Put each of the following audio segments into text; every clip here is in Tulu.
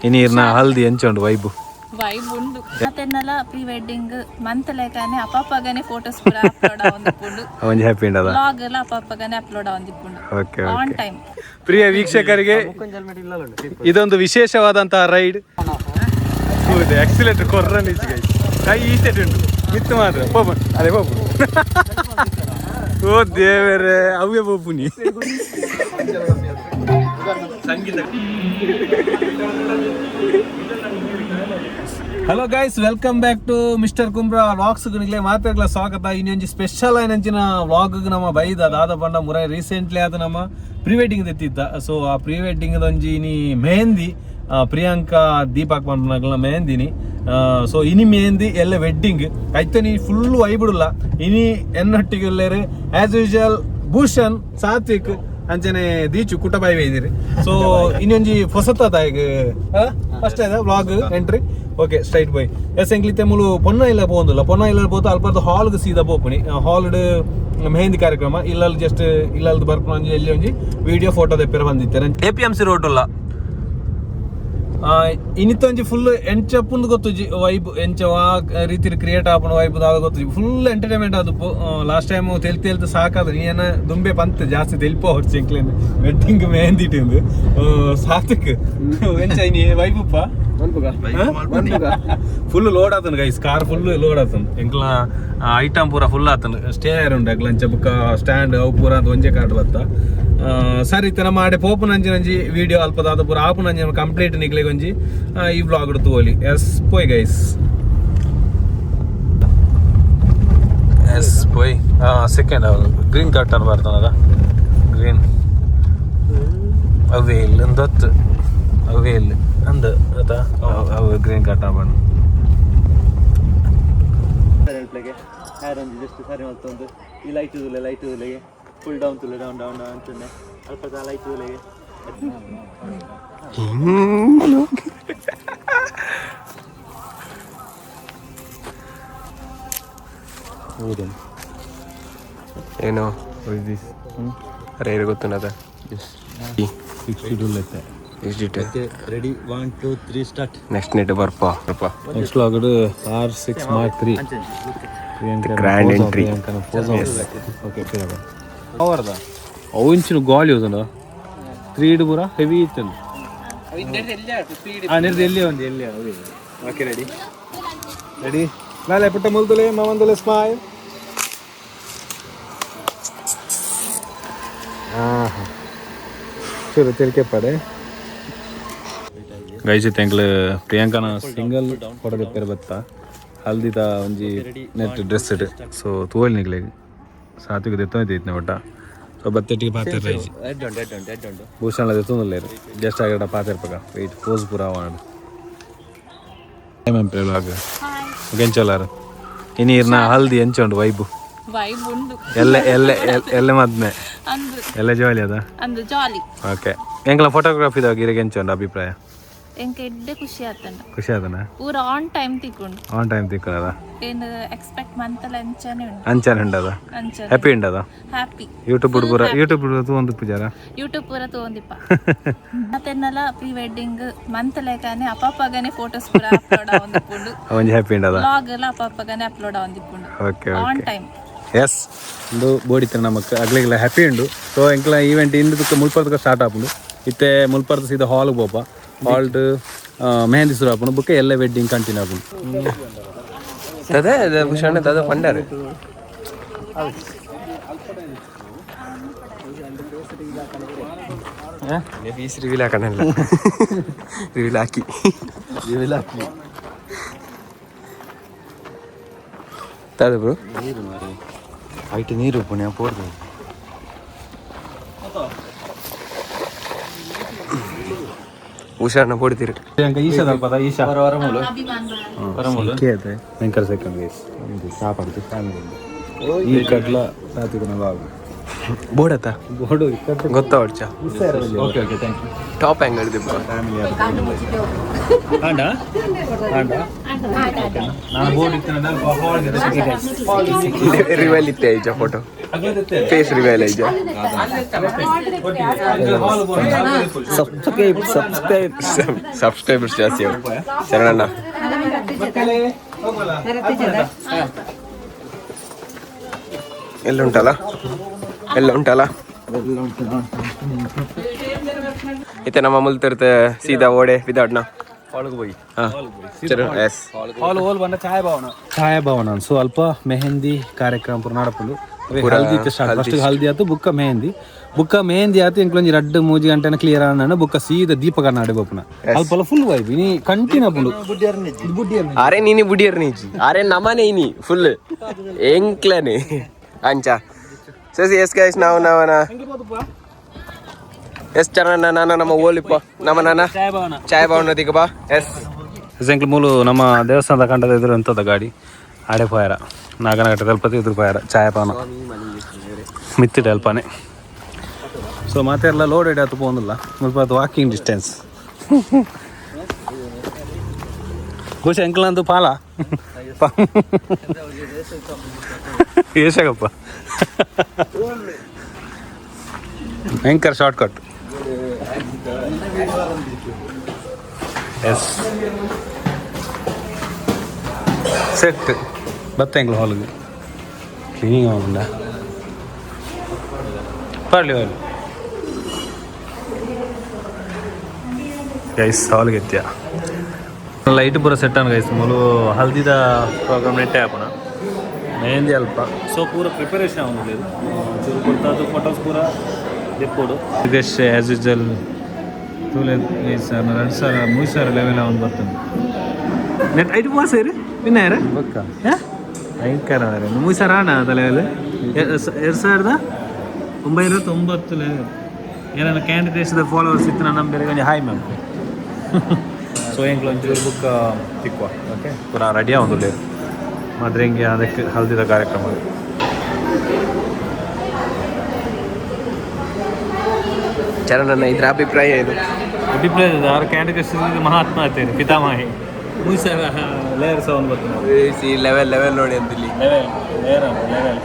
ಇನಿ ಇರ್ನ ಹಲ್ದಿ ಎಂಚುಂಡು ವೈಬ್? ವೈಬ್ ಉಂಡು. ಮತ್ತೆನ್ನಲ ಪ್ರೀ ವೆಡ್ಡಿಂಗ್ ಮಂತ್ ಲೆಕ್ಕನೆ ಅಪ್ಪಪ್ಪಗನೆ ಫೋಟೋಸ್ ಪೂರ ಅಪ್ಲೋಡ್ ಆವೊಂದಿಪ್ಪುಂಡು. ಒಂಜಿ ಹ್ಯಾಪಿ ಉಂಡದ. ವ್ಲಾಗ್ ಎಲ್ಲ ಅಪ್ಪಪ್ಪಗನೆ ಅಪ್ಲೋಡ್ ಆವೊಂದಿಪ್ಪುಂಡು. ಓಕೆ. On time. ಪ್ರಿಯ ವೀಕ್ಷಕರಿಗೆ, ಇದೊಂದು ವಿಶೇಷವಾದಂತಹ ರೈಡ್. ಆಕ್ಸಿಲೇಟರ್ ಕೊರ್ರನ್ ಕೈ ಈಚೆ ಉಂಟು, ಮಿತ್ತು ಮಾತ್ರ ಪೋಪು. ಅದೇ ಪೋಪು. ಓ ದೇವರೇ, ಅವೇ ಪೋಪುನಿ. ಸಂಗೀತ. Hello guys, welcome back to Mister Kumbra vlogs. ನಿಗ್ಲೆ ಮಾತಾಡ್ಲ ಸ್ವಾಗತ. ಇನ್ನೊಂಜಿ ಸ್ಪೆಷಲ್ ಆಯ್ನಂಚಿನ ವ್ಲಾಗ್ ನಮ್ಮ ಬೈದ ದಾದ ಪಂಡ, ಮುರ ರೀಸೆಂಟ್ಲಿ ಆದ ನಮ್ಮ ಪ್ರೀ ವೆಡ್ಡಿಂಗ್ ತೆತ್ತಿತ್ತ. ಸೊ ಆ ಪ್ರೀ ವೆಡ್ಡಿಂಗ್ ಒಂಜಿ ಇನಿ ಮೆಹಂದಿ, ಪ್ರಿಯಾಂಕಾ ದೀಪಕ್ ಪನ್ಪುನಕ್ಲೆನ ಮೆಹಂದಿನಿ. ಸೊ ಇನಿ ಮೆಹಂದಿ ಎಲ್ಲ ವೆಡ್ಡಿಂಗ್ ಐತ. ನೀ ಫುಲ್ ವೈಬಿಡುಲ್ಲ. ಇನಿ ಎನ್ನೊಟ್ಟಿಗೆ ಉಲ್ಲೇರು ಆಸ್ ಯೂಶುವಲ್ ಭೂಷಣ್, ಸಾತ್ವಿಕ್, ಅಂಚನೆ ದೀಚು ಕುಟಬಾಯಿ ಬೈದಿರಿ. ಸೊ ಇನ್ನೊಂಜಿ ಹೊಸತ ಈಗ ಫಸ್ಟ್ ಆಯ್ತಾ ವ್ಲಾಗ್ ಎಂಟ್ರಿ. ಓಕೆ, ಸ್ಟ್ರೈಟ್ ಬೈ. ಎಸ್, ಎಂಕ್ಲಿತ್ತೆ ಮುಲು ಪೊನ್ನ ಇಲ್ಲ ಪೋಂದಿಲ್ಲ. ಪೊನ್ನ ಇಲ್ಲ ಪೋತು ಅಲ್ಪರ್ದ ಹಾಲ್ಗೆ ಸೀದಾ ಪೋಪುನಿ. ಹಾಲ್ ಮೆಹಂದಿ ಕಾರ್ಯಕ್ರಮ. ಇಲ್ಲಲ್ಲಿ ಜಸ್ಟ್ ಇಲ್ಲಲ್ದು ಬರ್ಪುನ ಒಂಜಿ ಎಲ್ಲಿ ಒಂಜಿ ವಿಡಿಯೋ ಫೋಟೋ ದೆಪ್ಪೆರ ಬಂದಿತ್ತಾರೆ. ಎಪಿಎಂಸಿ ರೋಡ್ ಉಲ್ಲ. ಇನಿತೊಂಜಿ ಫುಲ್ ಎಂಚ ಪುಂದು ಗೊತ್ತುಜಿ ವೈಬ್. ಎಂಚ ವಾ ರೀತಿ ಕ್ರಿಯೇಟ್ ಆಪುನ ವೈಬ್ ದಾದ ಗೊತ್ತುಜಿ. ಫುಲ್ ಎಂಟರ್ಟೈನ್ಮೆಂಟ್ ಆದುಪ್ಪು. ಲಾಸ್ಟ್ ಟೈಮ್ ತೆಲ್ ತೆಲ್ತು ಸಾಕಾದ. ನೀ ಏನ ದುಂಬೆ ಪಂತ್ ಜಾಸ್ತಿ ತೆಲ್ಪೋ ಹೊರ್ಚಿ ಎಂಕ್ಲೇನ್ ವೆಡ್ಡಿಂಗ್ ಮೆಹಂದಿ ಇಟ್ಟಿಂದು. ಸಾರ್ಥಕ್, ಎಂಚ ಇನಿ ವೈಬುಪ್ಪ? ಫುಲ್ ಲೋಡ್ ಆತನ ಗೈಸ್, ಕಾರ್ ಫುಲ್ ಲೋಡ್ ಆತನ. ಎಂಕ್ಲ ಐಟಮ್ ಪೂರ ಫುಲ್ ಆತನ. ಸ್ಟೇ ಉಂಡು ಅಕ್ಲ ಅಂಚ ಬುಕ್ಕ ಸ್ಟ್ಯಾಂಡ್ ಅವು ಪೂರ ಅಂತ ಒಂಜೆ ಕಾರ್ಡ್ ಬತ್ತ. ಸರಿ, ಇತ್ತೆ ನಮ್ಮ ಆಡೆ ಪೋಪುನಂಚಿನಂಜಿ ವಿಡಿಯೋ ಅಲ್ಪದಾದ ಪೂರ ಆಪುನಂಜಿ ಕಂಪ್ಲೀಟ್ ನಿಕ್ಲೆಗ್ ಒಂಜಿ ಈ ವ್ಲಾಗ್ ತೋಲಿ. ಎಸ್, ಪೋಯ್ ಗೈಸ್. ಎಸ್, ಪೋಯ್. ಸೆಕೆಂಡ್ ಗ್ರೀನ್ ಕರ್ಟನ್ ಬರ್ತನದ, ಗ್ರೀನ್ ಅವೇ ಇಲ್ಲ ಒಂದೊತ್ತು ಅವೇ ಇಲ್ಲ ಅಂದ ಅದ ಅವು ಗ್ರೀನ್ ಕರ್ಟನ್ ಬಣ್ಣ. ಹೇರ್ ಒಂಜಿ ಜಸ್ಟ್ ಸರಿ ಮಲ್ತೊಂದು ಈ ಲೈಟ್ ತೂಲೆ, ಲೈಟ್ ತೂಲೆಗೆ ಫುಲ್ ಡೌನ್ ತುಲೆ, ಡೌನ್ ಡೌನ್ ಡೌನ್ ಅಂಚನೆ ಅಲ್ಪ ಲೈಟ್ ತೂಲೆಗೆ. ಹೌದು. ಏನೋ ರೇರ್ ಗೊತ್ತುನದ. 62 ಲೆತ್ತೆ. 62. Ready, one, two, three, start. Next net ಬರ್ಪ ಬರ್ಪ. Next vlog R6 Mark III. Grand entry. Okay, ಅವರ್ದ ಅವು ಇಂಚಿನ ಗಾಳಿ ಹೋದನ ತ್ರೀ ಪೂರ ಹೆವಿ ಇತ್ತು. ನಿರ್ದು ಎಲ್ಲಿ ಒಂದು ಎಲ್ಲಿ. Okay, ready ready. ನಾಳೆ ಪುಟ್ಟ ಮುಲ್ದುಲೆ ಮಾವಂದುಲೆ ಸ್ಮೈಲ್. ಹಾಂ, ಚೂರು ತಿಳ್ಕೆ ಪಡೆ ಗೈಸ್. ಎಂಕ್ಲು ಪ್ರಿಯಾಂಕನ ಸಿಂಗಲ್ ಫೋಟೋ ಪೇರ್ ಬತ್ತ ಹಲ್ದಿದ ಒಂಜಿ ನೆಟ್ ಡ್ರೆಸ್ it. So ತೋಲ್ ನಿಕ್ಲೆಗ್ ಸಾತ್ವಿಕ ದೆತ್ತೊಂದು ಇತ್ನೆ ಒಟ್ಟ. ಸೊ ಬತ್ತೆಟ್ಟಿಗೆ ಪಾತೆರ್ ರೈಜಿ. ಎಡ್ ಉಂಟು, ಎಡ್ ಉಂಟು, ಎಡ್ ಉಂಟು. ಭೂಷಣ ದೆತ್ತೊಂದುಲ್ಲೇರು. ಜಸ್ಟ್ ಆಗಡ ಪಾತೆರ್ಪಕ ವೆಯ್ಟ್ ಪೋಸ್ ಪೂರ ಆವಡ್. ವ್ಲಾಗ್ ಎಂಚೊಲ್ಲಾರ? ಇನಿ ಇರ್ನ ಹಲ್ದಿ ಎಂಚ ಉಂಡು ವೈಬು? ವೈಬ್ ಉಂಡು. ಎಲ್ಲ ಎಲ್ಲ ಎಲ್ಲ ಮದ್ಮೆ. ಅಂದು. ಎಲ್ಲ ಜಾಲಿ ಅದ. ಅಂದು, ಜಾಲಿ. ಓಕೆ, ಎಂಕ್ಲ ಫೋಟೋಗ್ರಫಿದಾಗ ಇರೆಗ್ ಎಂಚ ಉಂಡು ಅಭಿಪ್ರಾಯ? ಎಂಕ್ ಎಡ್ಡೆ ಖುಷಿ ಆತಂಡ. ಖುಷಿ ಆದನ? ಪೂರ ಆನ್ ಟೈಮ್ ತಿಕ್ಕೊಂಡು. ಆನ್ ಟೈಮ್ ತಿಕ್ಕದ. ಏನು ಎಕ್ಸ್ಪೆಕ್ಟ್ ಮಂತಲ್ಲ ಅಂಚನೆ ಉಂಡು. ಅಂಚನೆ ಉಂಡದ. ಅಂಚನೆ. ಹ್ಯಾಪಿ ಉಂಡದ. ಹ್ಯಾಪಿ. ಯೂಟ್ಯೂಬ್ ಪೂರ, ಯೂಟ್ಯೂಬ್ ತೂವೊಂದು ಪೂಜಾರ. ಯೂಟ್ಯೂಬ್ ಪೂರ ತೂವೊಂದಿಪ್ಪ. ಮತ್ತೆನ್ನಲ ಪ್ರೀ ವೆಡ್ಡಿಂಗ್ ಮಂತ್ ಲೆಕ್ಕನೆ ಅಪ್ಪಪ್ಪಗನೆ ಫೋಟೋಸ್ ಪೂರ ಅಪ್ಲೋಡ್ ಆವೊಂದಿಪ್ಪುಂಡು. ಒಂಜಿ ಹ್ಯಾಪಿ ಉಂಡದ. ವ್ಲಾಗ್ ಎಲ್ಲ ಅಪ್ಪಪ್ಪಗನೆ ಅಪ್ಲೋಡ್ ಆವೊಂದಿಪ್ಪುಂಡು. Okay. On okay. Time. S, ಒಂದು ಬೋಡಿತ್ತು ನಮಕ್ ಅಗ್ಲಿಗೆಲ್ಲ ಹ್ಯಾಪಿ ಉಂಡು. ಸೊ ಎಂಕ್ಲ ಈವೆಂಟ್ ಇಂದು ಮುಲ್ಪರ್ದ ಸ್ಟಾರ್ಟ್ ಆಪುಂಡು. ಇತ್ತೆ ಮುಲ್ಪರ್ದ ಸೀದಾ ಹಾಲ್ ಪೋಪ. ಹಾಲ್ಡ್ ಮೆಹಂದಿ ಶುರು ಆಪುಂಡು, ಬುಕ್ಕ ಎಲ್ಲ ವೆಡ್ಡಿಂಗ್ ಕಂಟಿನ್ಯೂ ಆಪುಂಡು. ತದೆ ಭೂಷಣ ತದ ಪಂಡಾರೆ. ಫೀಸ್ ರಿವೀಲ್ ಹಾಕಣಲ್ಲ, ರಿವೀಲ್ ಹಾಕಿ. ರಿವೀಲ್ ಹಾಕಿ. ತದ ಬ್ರೋ. ನೀರು ಮಾರೆ, ಐಟ್ ನೀರು ಪುಣ್ಯ ಪೋರ್ದು. ಭೂಷಣ ಪೊಡಿತೀರು. ಪ್ರಿಯಾಂಕ ಈಶಾ ಪದ ಈಶಾ. ಅಭಿಮಾನ್. ವೆಂಕರ್ ಸೆಕೆಂಡ್ ಗೈಸ್. ಈ ಕಡ್ಲ ಸಾತ್ವಿಕನ ಲಾಗ್. ಬೋರ್ಡ್ ಬೋರ್ಡ್ ಗೊತ್ತಾವಡ್ಚ. Okay okay, thank you. Top angle ದಿಪ್ಪ. ಆಂಡ ಆಂಡ ನಾನು ಬೋರ್ಡ್ ಇತ್ತು. ರಿವೈಲ್ ಇತ್ತೆ ಐಜ ಫೋಟೋ, ಫೇಸ್ ರಿವೈಲ್ ಐಜ. Subscribe, subscribe. ಸಬ್ಸ್ಕ್ರೈಬರ್ಸ್ ಜಾಸ್ತಿ ಅವು ಶರಣಣ್ಣ. ಎಲ್ಲ ಉಂಟಲ್ಲ, ಎಲ್ಲ ಉಂಟಲ್ಲ. ಇತ್ತೆ ನಮ್ಮ ಮುಲ್ತಿರ್ತೆ ಸೀದಾ ಓಡೆ ವಿದೌಟ್ನ. ಎಸ್. ಹಾಲ್ ಹೋಲ್ ಬಂದ ಛಾಯಾಭವನ, ಛಾಯಾಭವನ. ಸೊ ಅಲ್ಪ ಮೆಹಂದಿ ಕಾರ್ಯಕ್ರಮ ಪೂರ ನಡಪುಂಡು. ಪೂರ. ಹಲ್ದಿ ಸ್ಟಾರ್ಟ್. ಫಸ್ಟ್ ಹಲ್ದಿ ಆತು, ಬುಕ್ಕ ಮೆಹಂದಿ. ಬುಕ್ಕ ಮೆಹಂದಿ ಆತು, ಎಂಕ್ಲೊಂಜಿ ರಡ್ಡ್ ಮೂಜಿ ಗಂಟೆನ ಕ್ಲಿಯರ್ ಆನ ಬುಕ್ಕ ಸೀದಾ ದೀಪ ಕರ್ನಾಟಕ ಬೋಪುನ. ಅಲ್ಪಲ ಫುಲ್ ವೈಬ್ ಇನಿ ಕಂಟಿನ್ಯೂ ಆಪುಂಡು. ಅರೆ ನೀನಿ ಬುಡಿಯರ್ ನೀಚಿ, ಅರೆ ನಮನೆ ಇನಿ ಫುಲ್ ಎಂಕ್ಲನೆ ಅಂಚ. ಸೊ ಎಸ್ ಗೈಸ್, ನಾವು ನಾವನ ಎಸ್ ಚರಣ ನಾನು ನಮ್ಮ ಓಲಿಪ್ಪ ನಮ್ಮ ನಾನ ಛಾಯ್ ಭವನ ದಿಕ್ಕ ಬಾ. ಎಸ್. ಎಂಕ್ಲು ಮೂಲು ನಮ್ಮ ದೇವಸ್ಥಾನದ ಕಂಡದ ಎದುರು ಎಂತದ ಗಾಡಿ ಆಡೆ ಪೋಯಾರ. ನಾಗನಘಟ್ಟ ತಲುಪತಿ ಎದುರು ಪೋಯಾರ ಛಾಯಾಪಾನ ಮಿತ್ತಿಡ ಅಲ್ಪನೆ. ಸೊ ಮಾತೆಲ್ಲ ಲೋಡೆಡ್ ಆತು ಪೋಂದಿಲ್ಲ, ಮುಲ್ಪ ಅದು ವಾಕಿಂಗ್ ಡಿಸ್ಟೆನ್ಸ್. ಖುಷಿ ಅಂಕಲ್ ಪಾಲ ಏಸಾಗಪ್ಪ ಭಯಂಕರ ಶಾರ್ಟ್ ಕಟ್. ಎಸ್, ಸೆಟ್ ಬತ್ತ. ಎಂಗ್ಲ ಹಾಲ್ಗೆ ಕ್ಲೀನಿಂಗ್ ಆಗುಂಡ ಪಾಡ್ಲಿ ಹಾಲ್ ಗೈಸ್. ಹಾಲ್ಗೆ ಎತ್ತಿಯ ಲೈಟ್ ಪೂರ ಸೆಟ್ ಅನ್ ಗೈಸ್. ಮೂಲು ಹಲ್ದಿದ ಪ್ರೋಗ್ರಾಮ್ ನೆಟ್ಟೆ ಆಪುಣ, ಮೆಹಂದಿ ಅಲ್ಪ. ಸೊ ಪೂರ ಪ್ರಿಪರೇಷನ್ ಆವೊಂದುಲ್ಲೆರ್. ಚೂರು ಕೊಡ್ತಾದು ಫೋಟೋಸ್ ಪೂರ ದೆಪ್ಪೊಡು ಗೈಸ್. ಆ್ಯಸ್ ಯೂಶುವಲ್ ತೂಲೆ ಸರ್, 2000 3000 ಲೆವೆಲ್ ಅವನು ಬರ್ತದೆ ನೆಟ್ ಐದು ಪಾಸ್ ಇರು ವಿನಾಯರ ಭಯಂಕರ. 3000 ಆಣ ಅದ ಲೆವೆಲ್, 2990 ಲೆವೆಲ್. ಏನಾರ ಕ್ಯಾಂಡಿಡೇಟ್ಸ್ ಫಾಲೋವರ್ಸ್ ಇತ್ತು ನನ್ನ ಬೇರೆ ಒಂಜಿ ಹಾಯ್ ಮ್ಯಾಮ್. ಸೊ ಎಂಕ್ಲ ಒಂಚೂರು ಬುಕ್ ತಿಕ್ವ. ಓಕೆ, ಪೂರ ರೆಡಿ ಆವೊಂದುಲ್ಲೆರ್ ಮದ್ರೆಂಗೆ ಅದಕ್ಕೆ ಹಲ್ದಿದ ಕಾರ್ಯಕ್ರಮ. ಚರಣಣ್ಣ, ಇದ್ರ ಅಭಿಪ್ರಾಯ ಏನು? ಅಭಿಪ್ರಾಯ ಆರು ಕ್ಯಾಂಡಿಡೇಟ್ಸ್ ಮಹಾತ್ಮ ಆತೇನೆ ಪಿತಾಮಹಿ 3000 ಲೇಯರ್ಸ್ ಅವನು ಬರ್ತದೆ. ಸಿ ಲೆವೆಲ್ ಲೆವೆಲ್ ನೋಡಿ ಅಂತಿಲ್ಲಿ. ಲೆವೆಲ್ ಲೇಯರ್ ಲೆವೆಲ್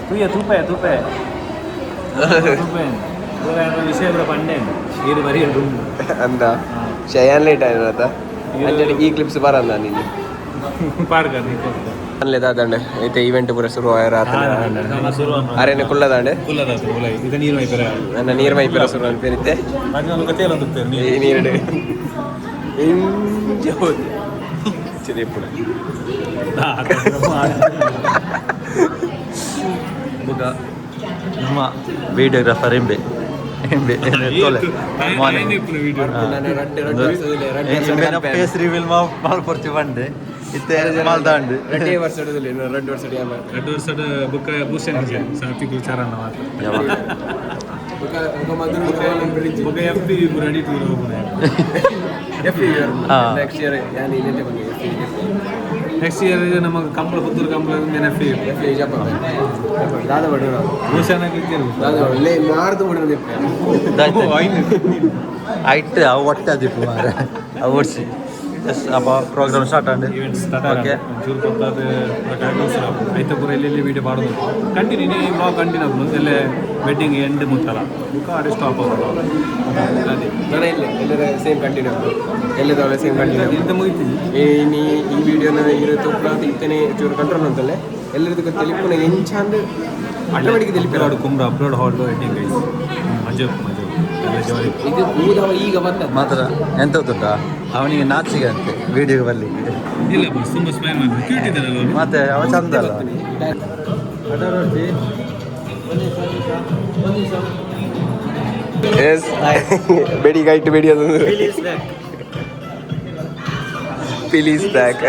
ತೂಯ ತೂಪೆ ತೂಪೆ ತೂಪೆ ವಿಷಯ ಪೂರ ಪಂಡೆ ನೀರು ಬರೀ ರೂಮ್. ಅಂದ ಶಯಾನ್ ಲೇಟ್ ಆಯ್ತು ಅಂಚನೆ ಈ ಕ್ಲಿಪ್ಸ್ ಬರಂದ ನೀನು. ಪಾಡ್ಕ. ಅನ್ಲೆ ದಾದಂಡೆ ಐತೆ ಇವೆಂಟ್ ಪೂರ ಶುರು ಆಯ್ರ. ಅರೇನೆ ಕುಲ್ಲದಾಂಡೆ. ಇದು ನೀರು ಮೈಪೆರ. ನನ್ನ ನೀರು ಮೈಪೆರ ಶುರು ಅನ್ಪೇರಿತ್ತೆ. ಈ ನೀರು ಇಂಜ ಹೋದು ಚಿರಿಪುಡ. ಬುಗ ನಮ್ಮ ವಿಡಿಯೋಗ್ರಾಫರ್ ಎಂಬೆ ಎಂಬೆ ತೋಲೆ. ಫೇಸ್ ರಿವೀಲ್ ಮಲ್ಪೊರ್ಚಿ ಬಂಡೆ ಇತ್ತೆ ಮಲ್ದಾಂಡ್. ರಡ್ಡೆ ವರ್ಷ ರಡ್ಡು ವರ್ಷ. ಎರಡು ವರ್ಷದ ಬುಕ್ ಭೂಷಣ್ ಸಾತ್ವಿಕ್ ವಿಚಾರ ಮಾತ್ರ. ಬುಕ್ಕ ಎಫ್ ಪಿ ರೆಡಿ ಟೂರ್ ಹೋಗುಣ. ನೆಕ್ಸ್ಟ್ ಇಯರ್ ಯಾನ್ ಇನ್ನೆಂಟೆ ಬಂದೆ. ನೆಕ್ಸ್ಟ್ ಇಯರ್ ನಮ್ಮ ಕಂಬಳ, ಪುತ್ತೂರು ಕಂಬಳ ಎಫ್. ಎಫ್ ಜಪ ದಾದ ಬಡ. ಭೂಷಣ. ದಾದ ಲೇ ಮಾರ್ದು ಬಿಡ. ಐಟ್ ಅವು ಒಟ್ಟೆ ಅದಿಪ್ಪು ಮಾರೆ ಅವು ಒಡ್ಸಿ. ಎಸ್, ಅಪ್ಪ ಪ್ರೋಗ್ರಾಮ್ ಸ್ಟಾರ್ಟ್ ಆಂಡ್. Event start. Okay. ಚೂರು ಕೊಡ್ತಾದ ಐತ ಪೂರ ಎಲ್ಲೆಲ್ಲಿ ವೀಡಿಯೋ ಮಾಡೋದು ಕಂಟಿನ್ಯೂ ನೀ ಬ್ಲಾಗ್ ಕಂಟಿನ್ಯೂ ಆಗ್ಬೋದು. ಎಲ್ಲೇ ವೆಡ್ಡಿಂಗ್ ಎಂಡ್ ಮುತ್ತಲ್ಲ ಬುಕ್ಕ ಆಡಿ ಸ್ಟಾಪ್ ಆಗೋದು. ಅದೇ ನಾನು ಇಲ್ಲ ಎಲ್ಲರ ಸೇಮ್ ಕಂಟಿನ್ಯೂ, ಎಲ್ಲದವಳೆ ಸೇಮ್ ಕಂಟಿನ್ಯೂ. ಇಂತ ಮುಗಿತಿದ್ವಿ. ಈ ನೀ ಈ ವಿಡಿಯೋನ ಇರೋ ತುಪ್ಪಳ ಇತ್ತನೆ ಚೂರು ಕಂಟ್ರೋಲ್ ಅಂತಲ್ಲೇ ಎಲ್ಲರಿಗೂ ತೆಲಿಪುನ ಎಂಚ ಅಂದ್ ಆಟೋಮೆಟಿಕ್ ತೆಲಿಪಿರ. ಅಪ್ಲೋಡ್ ಕುಮ್ರ ಅಪ್ಲೋಡ್ ಹಾಲ್ ವೆಡ್ಡಿಂಗ್ ಗೈಸ್. ಮಜಾ ಮಜಾ ಎಲ್ಲ ಜೋರಿ. ಇದು ಊದವ ಈಗ ಬಂದ. ಮಾತ್ರ ಎಂತ ಗೊತ್ತುಂಟಾ, ಅವನಿಗೆ ನಾಚಿಗೆ ಅಂತೆ ವಿಡಿಯೋ ಬರ್ಲಿಕ್ಕೆ. ಇಲ್ಲ ಬಸ್ ತುಂಬ ಸ್ಮೈಲ್ ಮಾಡಿ ಕ್ಯೂಟ್ ಇದ್ದಾನಲ್ಲ ಅವನು. ಮತ್ತೆ ಅವ ಚಂದ ಅಲ್ಲ. ಎಸ್, ಬೇಡಿ ಗೈಟ್ ಬೇಡಿ ಅದೊಂದು ಪ್ಲೀಸ್ ಬ್ಯಾಕ್.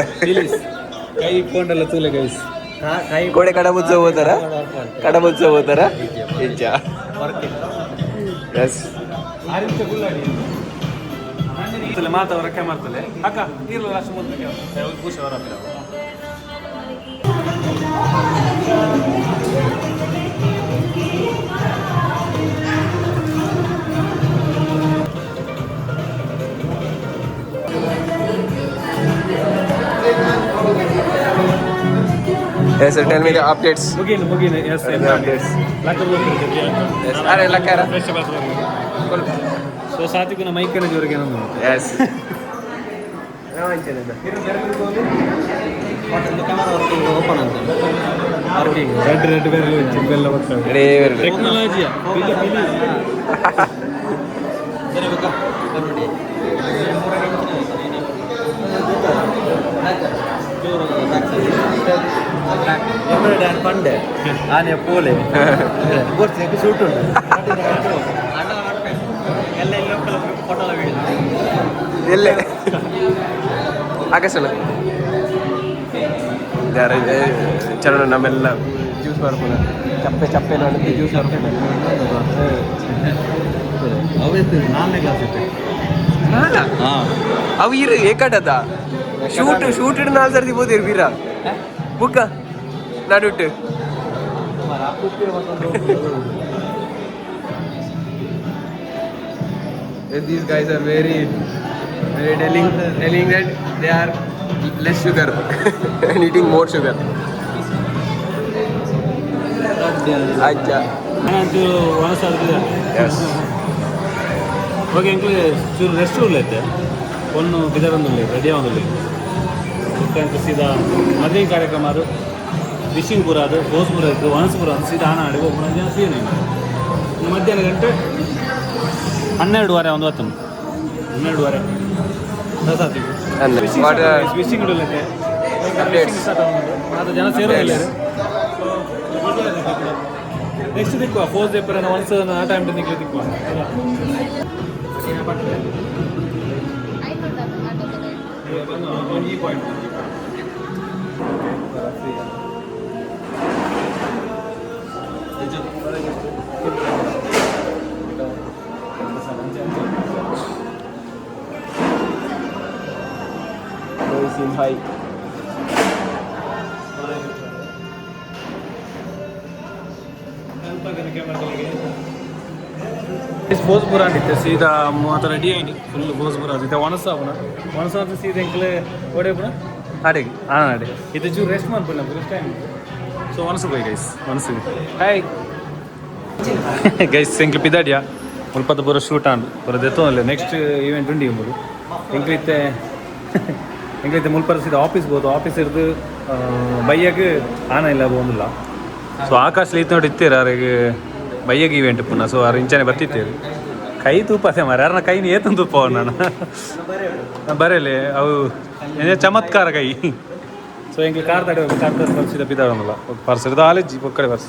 ಕೈ ಇಟ್ಕೊಂಡಲ್ಲ ತೂಲೆ ಗೈಸ್. ಕೋಡೆ ಕಡ ಮುಚ್ಚ ಹೋತಾರ, ಕಡ ಮುಚ್ಚ ಹೋತಾರ ಇಜ್ಜ. ಎಸ್. ಮಾತ ರೊಕ್ಕ ಮಾಡ್ತಲೆ ಅಕ್ಕ ನೀರು ಲಾಸ್ಟ್ ಮುಂದೆ ಖುಷಿ ಅವರ. Yes, sir, tell me the updates. ಮುಗೀನು ಮುಗೀನು S. The updates. Yes, ಅರೆ ಲಕ್ಕಾರ. So ಸಾತಿಕುನ ಮೈಕನ ಜೋರಿಗೆ ಏನೊಂದು. Yes. Red red ಬೇರೆ ಬೆಲ್ಲ ಬರ್ತದೆ. Ready very. ಟೆಕ್ನಾಲಜಿಯ ಪಂಡೆ ಆನೆ ಪೋಲೆ ಸೂಟ್ ಉಂಟು. ಎಲ್ಲೆ ಆಕಾಶನ ಯಾರ ಚರಣ ನಮ್ಮೆಲ್ಲ ಜ್ಯೂಸ್ ಬರ್ಪುನ ಚಪ್ಪೆ ಚಪ್ಪೆ ನಾನು ಜ್ಯೂಸ್ ಬರ್ಪುನ. ನಾಲ್ಕನೇ ಕ್ಲಾಸ್ ಇತ್ತು. ಅವು ಇರು ಏಕಟದ ಶೂಟ್ ಶೂಟ್ ನಾಲ್ ಸರ್ತಿ ಬೋದಿರು ಬೀರ ಬುಕ್ಕ ನಡುಟ್ಟು. These guys are very, very telling that they are less sugar and eating more sugar. ಅಚ್ಚಾ. Yes. Okay ಎಂಕ್ಲೆ ಚೂರು ರೆಸ್ಟ್ ಉಳ್ಳೈತೆ ಒಂದು ಬಿದರೊಂದುಳ್ಳಿ ರೆಡಿ ಆವೊಂದುಳ್ಳಿ ಬೊಕ್ಕ ಸೀದಾ ಮದುವೆ ಕಾರ್ಯಕ್ರಮ ಅದು ವಿಶಿಂಗ್ ಪೂರ ಅದು ಬೋಸ್ ಪೂರ ಇತ್ತು ಒಣಸ್ ಪೂರ ಅದು ಸೀದಾ ಆಣ ಆಡಿ ಒಬ್ಬ ಜನ ಸೀನ್. ಇನ್ನು ಮಧ್ಯಾಹ್ನ ಗಂಟೆ 12:30 ಒಂದು ಹೊತ್ತು 12:30. And what are wishing ಉಳ್ಳೈತೆ. Updates? ಅದು ಜನ ಸೇರೋದಿಲ್ಲ. ನೆಕ್ಸ್ಟ್ ದಿಕ್ಕುವ ಫೋರ್ ಪೇಪರ್ once ಆ ಟೈಮ್ ನಿಕ್ಲೆ ದಿಕ್ಕುವ. ಈ ಪಾಯಿಂಟ್. Hi. Bose ಪೂರ ಅಂದಿತ್ತೆ ಸೀದಾ ಮಾತ ರೆಡಿ ಆಗಿ ಫುಲ್ ಬೋಸ್ ಪೂರ ಅದು ಒಣಸ ಅವನ ಒಣಸ ಅಂತ ಸೀದಾ ಎಂಕ್ಲೆ ಓಡೆ ಪುನ ಆಡೆಗೆ ಹಾಂ ಆಡೆ ಇದು ಚೂರು ರೆಸ್ಟ್ ಮಾಡ್ಬಿಡ rest time. So ಒಣಸು ಬೋಯ್ ಗೈಸ್ ಒಣಸು. ಹಾಯ್ ಗೈಸ್, ಎಂಕ್ಲೆ ಪಿದಾಡಿಯಾ ಮುಲ್ಪದ ಪೂರ ಶೂಟ್ ಆಂಡ್ ಪೂರ ದೆತ್ತೋಲ್ಲ. ನೆಕ್ಸ್ಟ್ ಈವೆಂಟ್ ಉಂಡಿ ಎಂಬುದು ಎಂಕ್ಲಿತ್ತೆ ಎಂಕ್ಲಿತ್ತೆ ಮುಲ್ಪದ ಸೀದಾ ಆಫೀಸ್ ಬೋದು ಆಫೀಸ್ ಇರ್ದು ಬೈಯಾಗ ಆನ ಇಲ್ಲ ಬೋಂದಿಲ್ಲ. ಸೊ ಆಕಾಶ್ ಲೀತ್ ನೋಡಿ ಇತ್ತೀರ ಅರೆಗ್ ಬೈಯಾಗ ಈವೆಂಟ್ ಪುನಃ. ಸೊ ಅರ್ ಇಂಚನೆ ಬತ್ತಿತ್ತೇರು ಕೈ ತೂಪಾಸೆ ಮಾರ ಯಾರನ್ನ ಕೈ ಏತನ್ ತೂಪ ನಾನು ಬರೇಲಿ ಅವು ಏನೇ ಚಮತ್ಕಾರ ಕೈ. ಸೊ ಎಂಕ್ಲೆ ಕಾರ್ ತಡೆ ಕಾರ್ ತಡೆ ಸೀದಾ ಪಿದಾಡೋಲ್ಲ ಪರ್ಸ್ ಇರ್ದು ಆಲೇಜಿ ಪೊಕ್ಕಡೆ ಪರ್ಸ್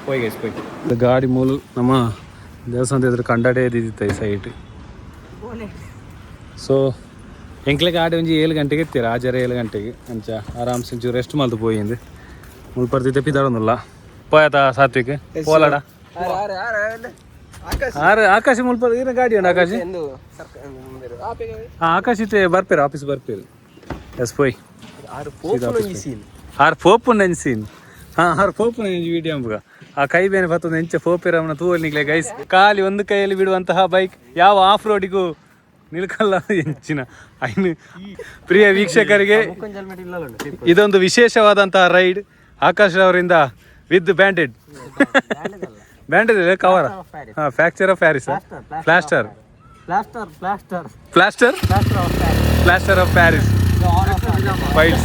ಪೋಯ್ ಗೈಸ್ ಪೋಯ್. ಗಾಡಿ ಮೂಲು ನಮ್ಮ ದೇವಸ್ಥಾನದ ಎದುರು ಕಂಡಾಡೆ ಇದ್ದಿತ್ತು ಈ ಸೈಟ್. ಸೊ ಎಂಕ್ಲೆ ಗಾಡಿ ಒಂಜಿ 7 ಗಂಟೆಗೆ ಎತ್ತೀರ ಆಜಾರ 7 ಗಂಟೆಗೆ ಅಂಚ ಆರಾಮ್ಸೆ ಒಂಚೂರು ರೆಸ್ಟ್ ಮಲ್ತು ಪೋಯಿಂದು ಮುಲ್ಪರ್ತಿದ್ದೆ ಪಿದಾಡೋದಿಲ್ಲ ಪೋಯತ ಸಾತ್ವಿಕ್ ಪೋಲಾಡ ಆರು ಆಕಾಶ ಮುಲ್ಪ ಇರ ಗಾಡಿ ಉಂಡು ಆಕಾಶ. ಹಾಂ ಆಕಾಶ ಇತ್ತೆ ಬರ್ಪೇರು ಆಫೀಸ್ ಬರ್ಪೇರು. ಎಸ್ ಪೋಯ್. ಆರು ಪೋಪು ನಂಜಿ ಸೀನ್. ಹಾಂ ಆರು ಪೋಪು ನಂಜಿ ವಿಡಿಯೋ ಅಂಬುಗ ಆ ಕೈ ಬೇನೆ ಬತ್ತೊಂದು ಎಂಚ ಪೋಪಿರವನ ತೂವಲ್ ಗೈಸ್. ಖಾಲಿ ಒಂದು ಕೈಯಲ್ಲಿ ಬಿಡುವಂತಹ ಬೈಕ್ ಯಾವ ಆಫ್ ರೋಡಿಗೂ ನಿಲ್ಕಲ್ಲ ಎಂಚಿನ ಐನು. ಪ್ರಿಯ ವೀಕ್ಷಕರಿಗೆ ಇದೊಂದು ವಿಶೇಷವಾದಂತಹ ರೈಡ್ ಆಕಾಶ್ ಅವರಿಂದ with banded banded cover ಹಾಂ fracture of Paris plaster plaster plaster plaster plaster of Paris files.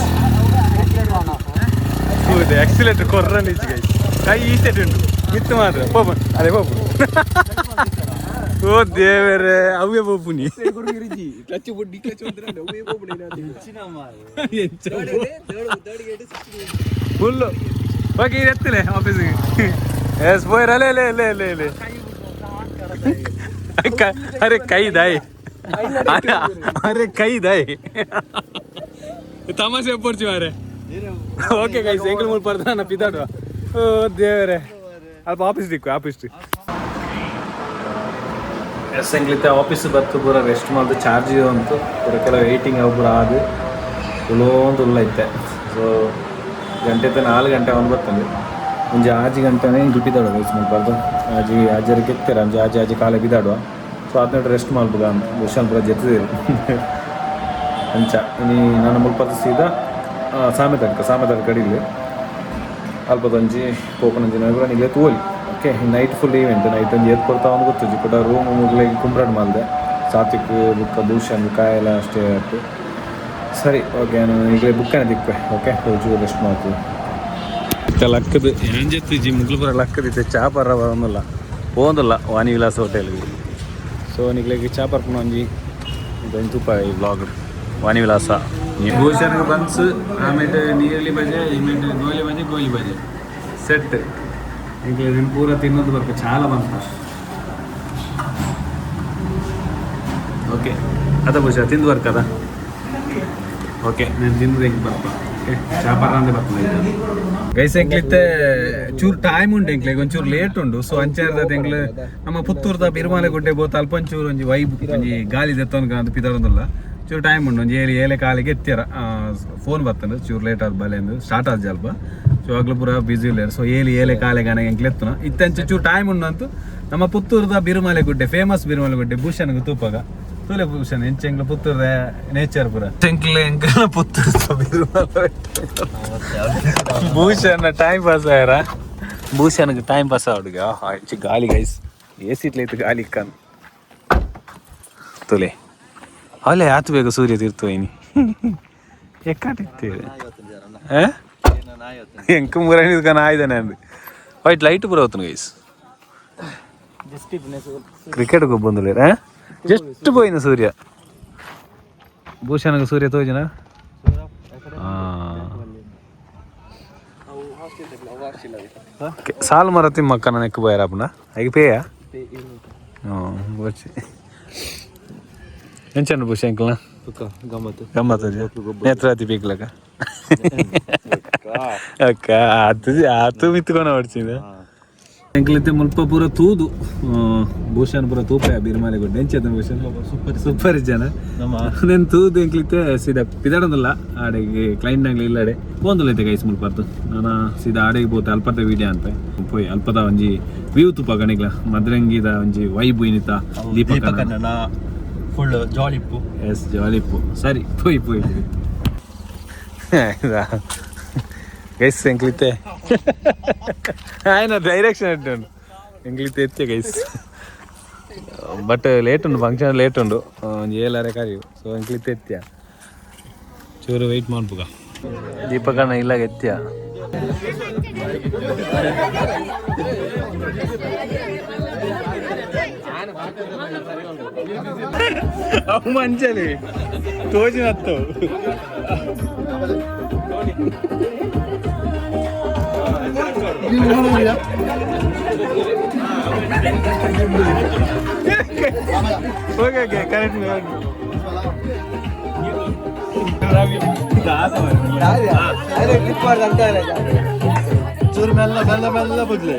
ಹೌದು ಎಕ್ಸಿಲೇಟರ್ ಕೊರ್ರನ್ ಈಚೆ ಗೈಸ್ ಕೈ ಈಚೆ ಉಂಟು ಮಿತ್ತು ಮಾತ್ರ ಪೋಪು ಅದೇ ಪೋಪು. ಓ ದೇವರೇ ಅವೇ ಪೋಪು ನೀ. ಫುಲ್ಲು ಓಕೆ ಎತ್ತಲೆ ಆಫೀಸಿಗೆ. ಎಸ್ ಬೋಯ್ ಅಲೆ ಅಲೆ ಅಲೆ ಅಲೆ ಅಲೆ ಅರೆ ಕೈ ದಾಯ್ ಅರೆ ಕೈ ದಾಯ್ ತಮಾಷೆ ಪೋರ್ಚಿ ಮಾರೆ. ಓಕೆ ಗೈಸ್ ಎಂಕಲ್ ಮೂರು ಪರ್ದ ನನ್ನ ಪಿದಾಡುವ. ಓ ದೇವರೇ ಅಲ್ಪ ಆಫೀಸ್ ದಿಕ್ಕು ಆಫೀಸ್. ಎಸ್ ಎಂಗ್ಲಿತ್ತೆ ಆಫೀಸ್ ಬತ್ತು ಪೂರ ರೆಸ್ಟ್ ಮಾಡ್ದು ಚಾರ್ಜ್ ಅಂತು ಪೂರ ಕೆಲವು ವೇಟಿಂಗ್ ಅವು ಪೂರ ಅದು ಉಲೋಂದು ಉಲ್ಲ ಇತ್ತೆ. ಸೊ ಗಂಟೆ 4 ಗಂಟೆ ಅವನು ಬರ್ತದೆ. ಒಂಜಿ ಆಜಿ ಗಂಟೆನೇ ಇಂಕ್ಲು ಪಿದಾಡುವ ಗೈಸ್ ಮುಲ್ಪರ್ದು. ಆಜಿ ಆಜರಿಗೆ ಎತ್ತೆರ ಒಂಜಿ ಆಜಿ ಆಜಿ ಕಾಲೆ ಬಿದಾಡುವ. ಸೊ ಅದನ್ನ ರೆಸ್ಟ್ ಮಾಡ್ಬೋದ ಭೂಷಣ್ ಪೂರ ಜೆತ್ತಿದಿರು ಅಂಚ. ಇನಿ ನಾನು ಮುಲ್ಪರ್ದು ಸೀದಾ ಸಾಮೆತಡ್ಕ, ಸಾಮೆತಡ್ಕ ಕಡಿಲು ಅಲ್ಪದೊಂಜಿ ಪೋಪನೊಂಜಿ ಪೂರ ನಿಗ್ಲೆ ತೂವೊಲಿ. Okay, night full event. Night ಒಂಜಿ ಏತ್ ಕೊಡ್ತಾ ಒಂದು ಗೊತ್ತುಜಿ. ಕೂಡ ರೂಮ್ ಮುಗ್ಲೆಗ್ ಕುಂಬ್ರಡ್ ಮಲ್ದೆ ಸಾತ್ವಿಕ್ ಬುಕ್ಕ ಭೂಷಣ್ ಕಾಯೆಲ್ಲ ಅಷ್ಟೇ ಆಯ್ತು. ಸರಿ, ಓಕೆ, ನಾನು ಈಗಲೇ ಬುಕ್ಕನೆ ದಿಕ್ಪೆ. ಓಕೆ, ಚೂರು ರೆಸ್ಟ್ ಮಾಡ್ತೀವಿ. ಲಕ್ಕದು ಏನ್ ಜೆತ್ತಿಜಿ ಮುಗ್ಲು ಪೂರ ಲಕ್ಕದಿತ್ತೆ. ಚಾ ಪರ ಬರೋದಿಲ್ಲ, ಪೋಂದಿಲ್ಲ ವಾಣಿ ವಿಲಾಸ ಹೋಟೆಲ್ಗೆ. ಸೊ ನಿಗ್ಲೆಗ್ ಚಾ ಪರ್ಪುನ ಒಂಜಿ ಇದೊಂದು ತೂಪ ಈ ವ್ಲಾಗ್ ವಾಣಿ ವಿಲಾಸ. ಭೂಷಣ್ ಬನ್ಸ್, ಆಮೇಲೆ ನೀರುಳ್ಳಿ ಬಜೆ, ಇಮೇಟ್ ಗೋಲಿ ಬಜೆ, ಗೋಲಿ ಬಜೆ ಸೆಟ್. ಈಗ ಇದನ್ನು ಪೂರ ತಿನ್ನೋದು ಬರ್ಬೇಕು ಚಾಲ ಬಂತ. ಓಕೆ ಅದ ಭೂಷ ತಿಂದು ಬರ್ಕದ. ಓಕೆ, ನಾನು ತಿಂದು ಹೆಂಗೆ ಬರ್ಪ. ಓಕೆ, ಚಾ ಪರ ಅಂದ್ರೆ ಬರ್ತದೆ ಗೈಸ್. ಎಂಕ್ಲಿತ್ತೆ ಚೂರು ಟೈಮ್ ಉಂಟು ಎಂಕ್ಲೆಗ್, ಒಂಚೂರು ಲೇಟ್ ಉಂಡು. ಸೊ ಅಂಚಾರದ ಎಂಕ್ಲು ನಮ್ಮ ಪುತ್ತೂರ್ದ ಬಿರುಮಾಲೆ ಗುಡ್ಡೆ ಬೋತ ಅಲ್ಪ ಒಂಚೂರು ಒಂಜಿ ವೈಬ್ ಒಂಜಿ ಗಾಳಿ ದೆತ್ತೊನ್ಕ ಅಂತ ಪಿದರೊಂದುಲ್ಲ. ಚೂರು ಟೈಮ್ ಉಂಡು, ಒಂಜಿ ಏಳು ಏಳೆ ಕಾಲಿಗೆ ಎತ್ತಿರ. ಫೋನ್ ಬರ್ತದೆ, ಚೂರು ಲೇಟ್ ಆದ ಬಲೆ ಅಂದು. ಸ್ಟಾರ್ಟ್ ಆದ ಅಲ್ಪ. ಸೊ ಆಗ್ಲೂ ಪೂರ ಬ್ಯುಸಿ ಇಲ್ಲ. ಸೊ ಏಳು ಏಳೆ ಕಾಲಿಗೆ ಎಂಕ್ಲೆ ಎತ್ತುನ ಇತ್ತಂಚ ಚೂರು ಟೈಮ್ ಉಂಡು ಅಂತೂ. ನಮ್ಮ ಪುತ್ತೂರ್ದ ಬಿರುಮಲೆ ಗುಡ್ಡೆ, ಫೇಮಸ್ ಬಿರುಮಲೆ ಗುಡ್ಡೆ ಭೂಷಣ್ಗೆ ತೂಪಾಗ ತೂಲೆ. ಭೂಷಣ್ ಎಂಚ ಎಂಕ್ಲ ಪುತ್ತೂರ್ದ ನೇಚರ್ ಪೂರ ಎಂಕ್ಲೆ ಎಂಕ್ಲ ಪುತ್ತೂರ್ದ ಬಿರುಮಲೆ. ಭೂಷಣ್ ಟೈಮ್ ಪಾಸ್ ಆಯ್ರ? ಭೂಷಣ್ಗೆ ಟೈಮ್ ಪಾಸ್ ಆವಡುಗ. ಇಂಚ ಗಾಳಿ ಗೈಸ್, ಎ ಸೀಟ್ಲ ಇತ್ತು ಗಾಳಿ ಇಕ್ಕನ್ ತುಲೆ. ಅವಲೇ ಆತು ಬೇಗ ಸೂರ್ಯ ತೀರ್ತು ಇನಿ ಎಕ್ಕಾಟಿತ್ತೇವೆ. ಎಂಕ ಮುರ ನಾಯ್ದಾನೆ ಅಂದು ವೈಟ್ ಲೈಟ್ ಪೂರ ಹೋಗ್ತಾನೆ ಗೈಸ್. ಕ್ರಿಕೆಟ್ ಗೊಬ್ಬಂದುಲೇರ ಜಸ್ಟ್ ಪೋಯಿನ ಸೂರ್ಯ. ಭೂಷಣಗೆ ಸೂರ್ಯ ತೋಜನ. ಸಾಲು ಮರ ತಿಮ್ಮಕ್ಕ ನಾನು ಎಕ್ಕು ಬೋಯರ ಅಪ್ಪನ ಐಗೆ ಪೇಯ ಬಚ್ಚಿ ಎಂಚಂಡು ಭೂಷ ಎಂಕಲ್ನ ಗಮ್ಮತ್ತು. ಗಮ್ಮತ್ತು ನೇತ್ರಾವತಿ ಪೀಕ್ಲಕ ಅಕ್ಕ ಆತು ಆತು ಮಿತ್ಕೊನ ಹೊಡ್ಚಿದ ಎಂಕ್ಲಿತ್ತೆ ಮುಲ್ಪ ಪೂರ ತೂದು. ಭೂಷಣ್ ಪೂರ ತೂಪೆ ಬಿರ್ಮಾಲೆ ಗುಡ್ಡೆ ಎಂಚದ ಭೂಷಣ್? ಸೂಪರ್ ಸೂಪರ್ ಜನ. ನಮ್ಮ నేను ತೂದು ಎಂಕ್ಲಿತ್ತೆ ಸೀದಾ ಪಿದಾಡೊಂದಿಲ್ಲ ಆಡೆಗೆ ಕ್ಲೈಂಟ್ ಆಗ್ಲಿ ಇಲ್ಲಡೆ ಪೋಂದುಲ್ಲ ಐತೆ ಗೈಸ್. ಮುಲ್ಪರ್ದು ನಾನು ಸೀದಾ ಆಡೆಗೆ ಪೋತೆ ಅಲ್ಪದ ವೀಡಿಯೋ ಅಂತ ಪೋಯ್ ಅಲ್ಪದ ಒಂಜಿ ವ್ಯೂ ತುಪ ಗಣಿಗ್ಲ ಮದ್ರಂಗಿದ ಒಂಜಿ ವೈಬ್ ಇನಿತ ದೀಪಕ ದೀಪಕಣ್ಣನ ಫುಲ್ ಜಾಲಿ ಇಪ್ಪು. ಎಸ್, ಜಾಲಿ ಇಪ್ಪು. ಸರಿ, ಪೋಯ್ ಪೋಯ್ ಪೋಯ್ ಗೈಸ್. ಎಂಕ್ಲಿತ್ತೆ ఆయన ಡೈರೆಕ್ಷನ್ ಉಂಟು. ಎಂಕ್ಲಿತ್ತೆ ಎತ್ತೆ ಗೈಸ್, ಬಟ್ ಲೇಟ್ ಉಂಡು, ಫಂಕ್ಷನ್ ಲೇಟ್ ಉಂಡು. ಒಂಜಿ ಏಳಾರೆ ಕರಿಯು. ಸೊ ಎಂಕ್ಲಿತ್ತೆ ಎತ್ಯ, ಚೂರು ವೆಯ್ಟ್ ಮಾಡ್ಬೋಗ. ದೀಪಕಣ್ಣ ಇಲ್ಲಾಗ ಎತ್ಯ. ಅವು ಮಂಚಲಿ ತೋಜಿನತ್ತು. Okay okay correct. ಚೂರು ಮೆಲ್ಲ ಮೆಲ್ಲ ಮೆಲ್ಲ ಬದ್ಲೆ.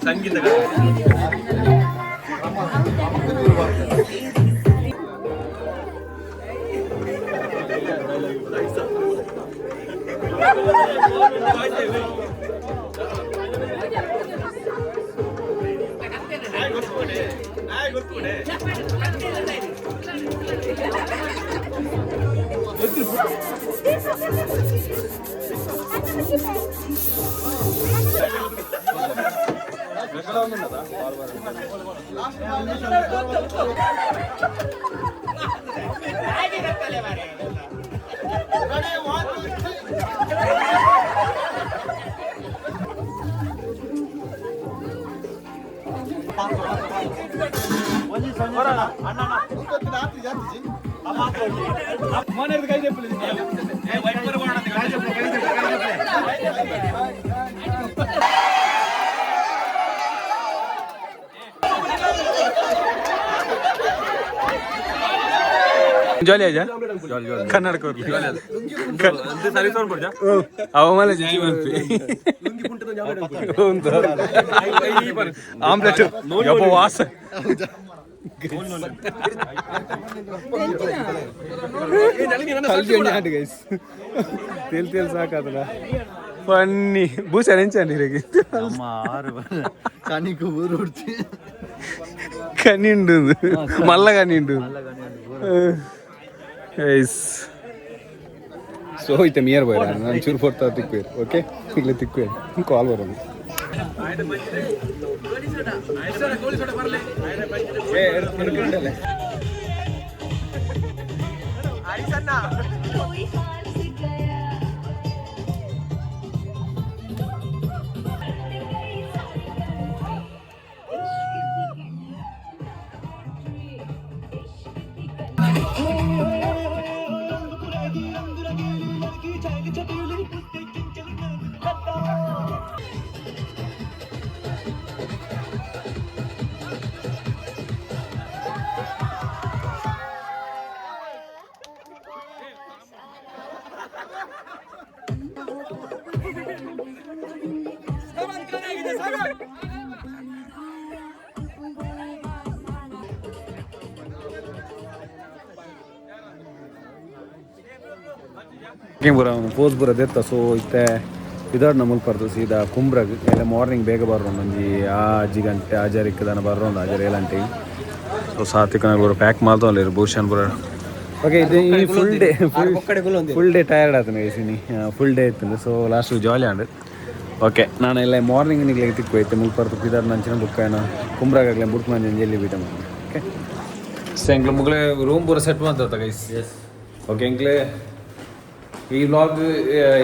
ಸಂಗೀತ. ಜಾಲಿ ಆಜಾ ಕನ್ನಡಕ ಅವಮಾನ ಜಾಯ್ ಮಾಡ್ತಿ ಆಮ್ಲೆಟ್ ಯಪ್ಪ ವಾಸ ತೇಲ್ ತೇಲ್ ಸಾಕಾದಲ್ಲ ಫನ್ನಿ ಭೂಷಣ್ ಎಂಚಂడి ಇರಗೆ ಕನಿಂಡು ಮಲ್ಲ ಕನಿಂಡು ಗೈಸ್ ಸೊ ಇತ್ತೆ ಮಿಯರ್ ಬಾಯ್ ನಾನು ಚೂರು ಫೋರ್ತಾ ತಿಕ್ವೇರ್ ಓಕೆ ಇಲ್ಲ ತಿಕ್ವೇರ್ ಕಾಲ್ ಬರೋದು ಪೂರ ಪೋಸ್ ಪೂರ ದೆತ್ತ ಸೊ ಇತ್ತೆ ಇದಾಡ್ ಮುಲ್ಪರ್ದು ಸೀದಾ ಕುಂಬ್ರಗ್ ಎಲ್ಲ ಮಾರ್ನಿಂಗ್ ಬೇಗ ಬರ್ರೋಣ ಒಂಜಿ ಆಜಿ ಗಂಟೆ ಆಜಾರಿಕ್ ದನ ಬರ್ರೋಣ ಆಜಾರ್ ಏಳಂಟೆ ಸೊ ಸಾತ್ವಿಕ ಪೂರ ಪ್ಯಾಕ್ ಮಾಡ್ದೋಲ್ಲ ಭೂಷಣ್ ಪೂರ ಓಕೆ ಇದು ಈ full day full day tired ಆತನ ಗೈಸಿನಿ ಫುಲ್ ಡೇ ಇತ್ತು ಸೊ ಲಾಸ್ಟ್ ಜಾಲಿ ಆಂಡ್ ಓಕೆ ನಾನು ಎಲ್ಲ ಮಾರ್ನಿಂಗ್ ನಿಗ್ಲಿಗೆ ತಿಕ್ಕು ಐತೆ ಮುಲ್ಪರ್ದು ಇದಾಡ್ ನಂಚಿನ ಬುಕ್ ಏನ ಕುಂಬ್ರಾಗಲೇ ಬುಕ್ ಮಂಜಿ ಎಲ್ಲಿ ಬಿಟ್ಟ ಓಕೆ ಸೊ ಎಂಕ್ಲೆ ಮುಗ್ಲೆ ರೂಮ್ ಪೂರ ಸೆಟ್ ಮಾಡ್ತಾ guys yes okay ಎಂಕ್ಲೆ ಈ ವ್ಲಾಗ್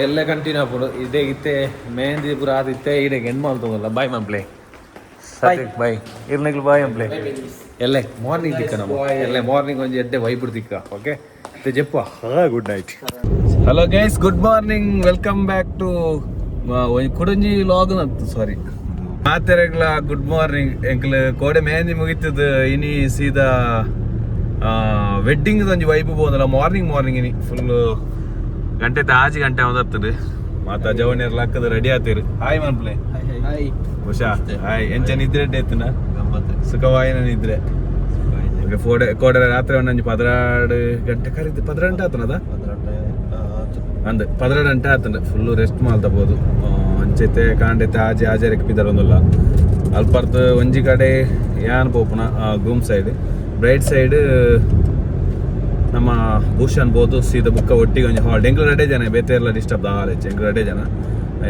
ಎಲ್ಲ ಕಂಟಿನ್ಯೂ ಆಪುಂಡು ಇದೇ ಇತ್ತೆ ಮೆಹಂದಿ ಪೂರ ಆದ ಇತ್ತೆ ಈಡೆ ಎಂಡ್ ಮಾಡ್ತೋಗಲ್ಲ ಬಾಯ್ ಮಂಪ್ಲೆ ಬಾಯ್ ಇರ್ನಗ್ಲು ಬಾಯ್ ಅಂಪ್ಲೆ ಎಲ್ಲ ಮಾರ್ನಿಂಗ್ ತಿಕ್ಕ ನಮ್ಮ ಎಲ್ಲ ಮಾರ್ನಿಂಗ್ ಒಂಜಿ ಎಡ್ಡೆ ವೈಬ್ ತಿಕ್ಕ ಓಕೆ ಜೆಪ್ಪ good night hello guys good morning welcome back to Kudanji vlog sorry ಮಾತೆರೆಗ್ಲ ಗುಡ್ ಮಾರ್ನಿಂಗ್ ಎಂಕ್ಲು ಕೋಡೆ ಮೆಹಂದಿ ಮುಗಿತದ ಇನಿ ಸೀದಾ ವೆಡ್ಡಿಂಗ್ ಒಂಜಿ ವೈಬ್ ಪೋದಲ್ಲ ಮಾರ್ನಿಂಗ್ ಮಾರ್ನಿಂಗ್ ಇನಿ ಫುಲ್ ಗಂಟೆ ಆಜಿ ಗಂಟೆ ಅವದತ್ತದೆ ಮಾತಾ ಜವನಿಯರ್ ಲಕ್ಕದ ರೆಡಿ ಆತೀರಿ ಹಾಯ್ ಮನ್ಪ್ಲೆ ಹಾಯ್ ಉಷಾ ಹಾಯ್ ಎಂಚ ನಿದ್ರೆ ಎತ್ತುನ ಸುಖವಾಯಿನ ನಿದ್ರೆ ಓಕೆ ಫೋಡೆ ಕೋಡೆ ರಾತ್ರಿ ಒಂದೊಂಜಿ 12 ಗಂಟೆ ಕರೀತು 12 ಗಂಟೆ ಆತನದ ಅಂದ್ 12 ಗಂಟೆ ಆತನ ಫುಲ್ಲು ರೆಸ್ಟ್ ಮಾಡ್ತಬೋದು ಅಂಚೈತೆ ಕಾಂಡೈತೆ ಆಜೆ ಆಜಾರಿಗೆ ಪಿದರೊಂದುಲ್ಲ ಅಲ್ಪರ್ದು ಒಂಜಿ ಕಡೆ ಯಾನ್ ಪೋಪುನ groom side bright side ನಮ್ಮ ಭೂಷಣ್ ಬೋದು ಸೀದಾ ಬುಕ್ಕ ಒಟ್ಟಿಗೆ ಒಂಜಿ ಹಾಲ್ ಎಂಕ್ಲು ರಡೆ ಜನ ಬೇತೆ ಎಲ್ಲ ಡಿಸ್ಟರ್ಬ್ ದಾಲೆಜ್ಜಿ ಎಂಕ್ಲು ರಡೆ ಜನ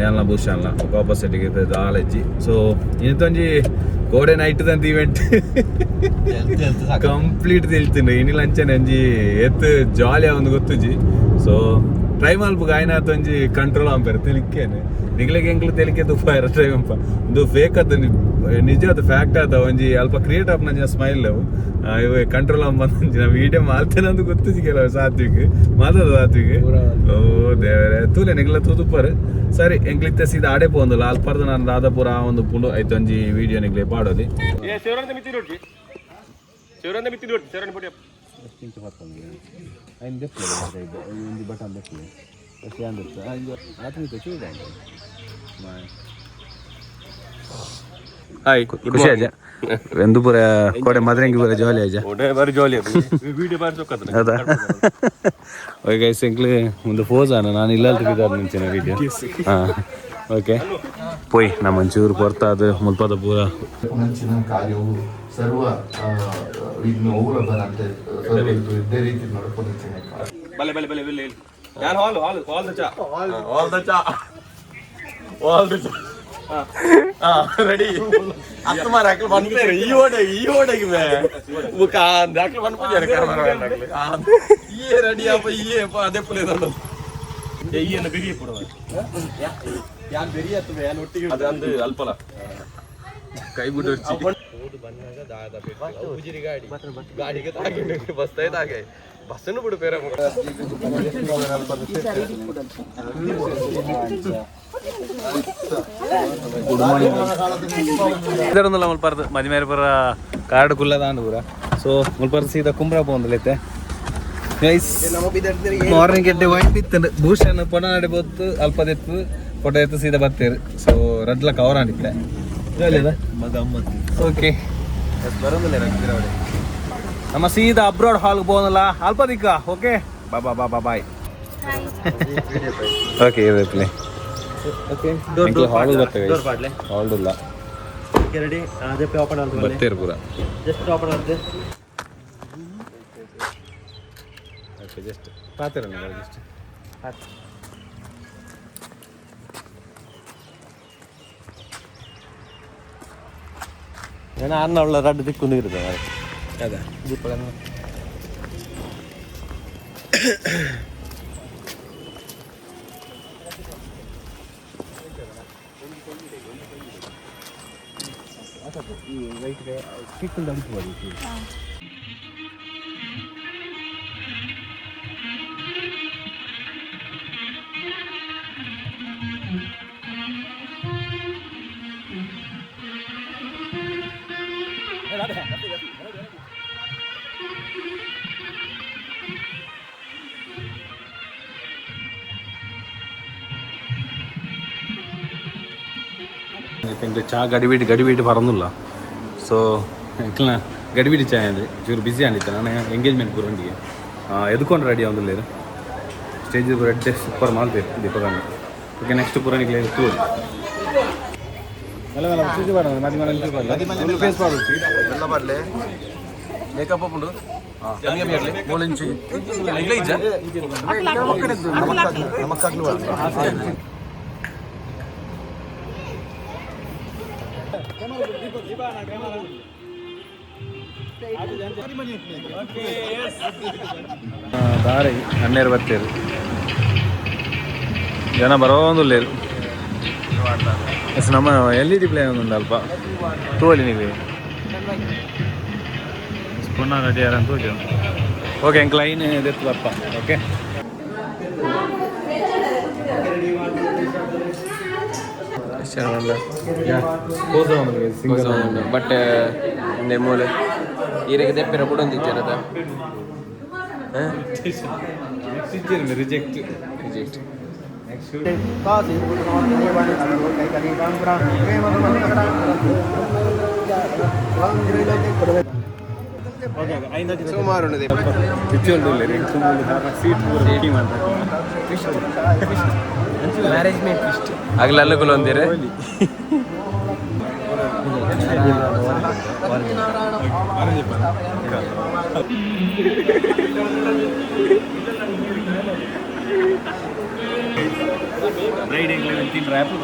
ಯಾನ್ಲ ಭೂಷಣ್ಲ ಆಪೋಸಿಟ್ಗೆ ದಾಲೆಜ್ಜಿ ಸೊ ಇನ್ನೊಂಜಿ ಕೋಡೆ ನೈಟ್ ದಂತ ಇವೆಂಟ್ ಕಂಪ್ಲೀಟ್ ತಿಳ್ತೀನಿ ಇನಿ ಲಂಚನೆ ಒಂಜಿ ಎತ್ ಜಾಲಿ ಒಂದು ಗೊತ್ತುಜಿ ಸೊ ಟ್ರೈ ಮಲ್ಪುಗ ಆಯ್ನಾತ್ ಒಂಜಿ ಕಂಟ್ರೋಲ್ ಆಂಪೆರ್ ತೆಲಿಕ್ಕೇನೆ ನಿಗ್ಲಿಗೆ ಎಂಕ್ಲು ತೆಲಿಕೆ ತುಪ್ಪ ಟ್ರೈ ಮಂಪ ಒಂದು ಫೇಕ್ ಅದ ನಿಜ ಅದು ಫ್ಯಾಕ್ಟ್ ಆತ ಒಂಜಿ ಅಲ್ಪ ಕ್ರಿಯೇಟ್ ಆಪ್ ನಂಜಿನ ಸ್ಮೈಲ್ ಇವ ಕಂಟ್ರೋಲ್ ಅಂಬ ನಂಜಿನ ವೀಡಿಯೋ ಮಾಲ್ತೇನೆ ಅಂದು ಗೊತ್ತುಜಿ ಕೆಲವು ಸಾತ್ವಿಕ್ ಮಾತಾದ ಸಾತ್ವಿಕ್ ಓ ದೇವರೇ ತೂಲೆ ನಿಗ್ಲ ತೂದುಪ್ಪರು ಸರಿ ಎಂಕ್ಲಿತ್ತೆ ಸೀದಾ ಆಡೆ ಪೋಂದಲ್ಲ ಅಲ್ಪರ್ದು ನಾನು ದಾದಾಪುರ ಒಂದು ಪುಂಡು ಐತೆ ಒಂಜಿ ವೀಡಿಯೋ ನಿಗ್ಲೆ ಪಾಡೋದಿ ಹಾಯ್ ಖುಷಿ ಆಜ ಎಂದು ಪೂರ ಕೋಡೆ ಮದ್ರಂಗಿ ಪೂರ ಜಾಲಿ ಆಜ ಬಾರಿ ಜಾಲಿ ವಿಡಿಯೋ ಬಾರಿ ಚೊಕ್ಕದ ಹೌದಾ ಓಕೆ ಗೈಸ್ ಎಂಕ್ಲೆ ಒಂದು ಫೋಸ್ ಆನ ನಾನು ಇಲ್ಲ ತೆಗೆದಾರ ಮುಂಚಿನ ವಿಡಿಯೋ ಹಾಂ ಓಕೆ ಪೋಯ್ ನಮ್ಮ ಒಂಚೂರು ಪೊರ್ತಾದ ಮುಲ್ಪದ ಪೂರ ಮುಂಚಿನ ಕಾರ್ಯವು ಸರ್ವ ವಿಘ್ನವು ಲಭನಂತೆ ಸರ್ವ ಇದು ಇದ್ದೇ ರೀತಿ ನಡ್ಕೊಂಡಂಚಿನ ಕಾರ್ಯ. ಬಲೆ ಬಲೆ ಬಲೆ ಬಲೆ ಯಾನ್ ಹಾಲ್ ಹಾಲ್ ಹಾಲ್ the ಚಾ ಹಾಲ್ the ಚಾ ಹಾಲ್ the ಚಾ ರೆಡಿ ಅತ್ತ ಮಾರ ಅಕ್ಲು ಬಂದ್ಲೇರು ಈ ಓಡೆ ಈ ಓಡೆಗೆ ಮೇ ಬುಕ ಅಕ್ಲು ಬಂದ್ ಪೂಜಾರಿ ಕರ್ಮಾರ ಅಕ್ಲು ಈ ರೆಡಿ ಅಪ್ಪ ಈ ಅಪ್ಪ ಅದೇ ಪುಲೆ ಈ ಅನ್ನ ಬಿರಿ ಪುಡವ ಯಾನ್ ಬೆರಿ ಅತ್ತ ಯಾನ್ ಒಟ್ಟಿಗೆ ಅದು ಅಂದು ಅಲ್ಪಲ ಕೈ ಬಿಟ್ಟು ಗಾಡಿಗೆ ತಾಗಿ ಬಸ್ ತಾಗೆ ಬಸ್ಸನ್ನು ಬಿಡು ಬೇರೆ ಇದರೊಂದಲ್ಲ ಮುಲ್ಪರ್ದು ಮದಿಮೇರೆ ಪೂರ ಕಾರ್ಡ್ ಕುಲ್ಲದಾಂಡು ಪೂರ ಸೊ ಮುಲ್ಪರ್ದು ಸೀದಾ ಕುಂಬ್ರ ಪೋಂದಲೈತೆ Guys morning ಎಡ್ಡೆ ವೈಪ್ ಇತ್ತು ಭೂಷಣ್ ಪೊಡನಾಡಿ ಬೊತ್ತು ಅಲ್ಪದೆತ್ತು ಫೋಟೋ ಎತ್ತು ಸೀದಾ ಬತ್ತೇರು ಸೊ ರಡ್ಲ ಕವರ್ ಆಡಿತ್ತೆ ಓಕೆ ನಮ್ಮ ಸೀದಾ ಅಬ್ರಾಡ್ ಹಾಲ್ ಹೋಗಲ್ಲ ಅಲ್ಪ ದಿಕ್ಕ ಓಕೆ ಬಾ ಬಾ ಬಾ ಬಾ ಬಾಯ್ ಓಕೆ ಇದೆ ಓಕೆ ಹಾಲ್ ಬರ್ತೇವೆ ಡೋರ್ ಪಾಡ್ಲೆ ಹಾಲ್ ಇಲ್ಲ ಓಕೆ ರೆಡಿ ಅದೇ ಓಪನ್ ಆಲ್ತು ಬರ್ತೇರು ಪೂರ ಜಸ್ಟ್ ಓಪನ್ ಆಲ್ತು ಓಕೆ ಜಸ್ಟ್ ಪಾತಿರ ಜಸ್ಟ್ ನಾನು ಅನ್ನ ಉಳ್ಳ ರಡ್ಡು ದಿಕ್ಕು ಇರುತ್ತೆ ಅದೇ ಎಂಕ್ಲೆ ಚಾ ಗಡಿಬಿಡಿ ಗಡಿಬಿಡಿ ಬರೋದಿಲ್ಲ ಸೊ ಎಂಕ್ಲ ಗಡಿಬಿಡಿ ಚಾ ಅಂದರೆ ಚೂರು ಬ್ಯುಸಿ ಆಗಿತ್ತು ನಾನು ಎಂಗೇಜ್ಮೆಂಟ್ ಪೂರೊಂದಿಗೆ ಎದ್ಕೊಂಡು ರೆಡಿ ಆವೊಂದುಲ್ಲೇರು ಸ್ಟೇಜ್ ರೆಡ್ಡೆ ಸೂಪರ್ ಮಾಲ್ತೇರು ದೀಪಗಾಂಡ್ ಓಕೆ ನೆಕ್ಸ್ಟ್ ಪೂರ ನಿಕ್ಲೆ ತೂರು ಮೇಕಪ್ ಉಂಡು ಮೂಲಿಂಚಿ ದಾರಿ ಹನ್ನೆರಡು ಬರ್ತೇರು ಜನ ಬರೋಂದುಲ್ಲೇರು ಎಸ್ ನಮ್ಮ L E D play ಒಂದುಂಡು ಅಲ್ಪ ತೋಲಿ ನೀವು ಪುನಃ ರೆಡಿ ಅಂತ ಹೋಗಿ ಓಕೆ ಎಂಕ್ ಲೈನ್ ದೆತ್ತು ಬರ್ಪ ಓಕೆ ಬಟ್ ಮೂಲೆ ಈರೆಗೆ ದೆಪ್ಪಿರ ಬುಡೊಂದಿಜ್ಜರದ ರಿಜೆಕ್ಟ್ ರಿಜೆಕ್ಟ್ ಸುಮಾರು ಮ್ಯಾರೇಜ್ಮೆಂಟ್ ಫಿಸ್ಟ್ ಆಗಲೇ ಅಲ್ಲಗುಲ ಒಂದಿರ ಬ್ರೈಡ್ ಎಂಗ್ಲೆ ತಿಂಡ್ರೆ ಆ್ಯಪಲ್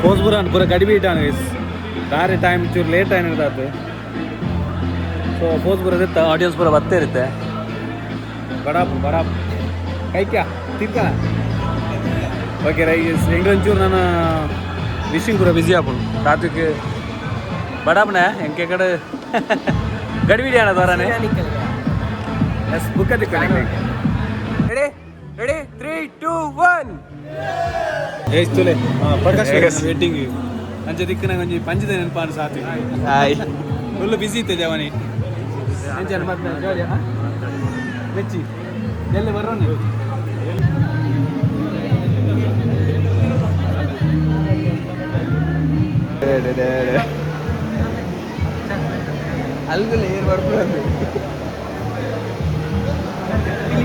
ಪೋಸ್ ಪೂರ ಪೂರ ಗಡಿಬಿ ಇಟ್ಟಾನು ಗೈಸ್ ದಾರಿ ಟೈಮ್ ಚೂರು ಲೇಟ್ అయినದಾತು ಸೊ ಪೋಸ್ ಪೂರ ಇರುತ್ತೆ ಆಡಿಯನ್ಸ್ ಪೂರ ಬತ್ತೇ ಇರುತ್ತೆ ಬಡಾಪ್ ಬಡಾಪ್ ಕೈಕ್ಯಾ ತಿರ್ಕ ಓಕೆ ರೈಸ್ ಎಂಗ್ಲೊಂಚೂರು ನಾನು ವಿಶಿಂಗ್ ಪೂರ ಬಿಸಿ ಆಪುಂಡು ರಾತ್ರಿಗೆ ಬಡಾಪ್ನೆ ಎಂಕೆ ಕಡೆ ಗಡಿಬಿಡಿ ಅಣ್ಣ ದ್ವಾರನೆ ಎಸ್ ಬುಕ್ ಅದಕ್ಕೆ ready ready 3 2 1 ಏಸ್ತುಲೆ ಪ್ರಕಾಶ್ ವೆಡ್ಡಿಂಗ್ ಅಂಚೆ ದಿಕ್ಕು ನಂಗೆ ಒಂಜಿ ಪಂಚದ ನೆನಪಾನು ಸಾತಿ hi full busy ಇತ್ತೆ ಜವನಿ ಅಂಚೆ ಮತ್ತೆ ಜೋಲಿ ಮೆಚ್ಚಿ ಎಲ್ಲ ಬರೋಣ ಅಲ್ಗುಲ ಏರ್ ಬರ್ಬೋದು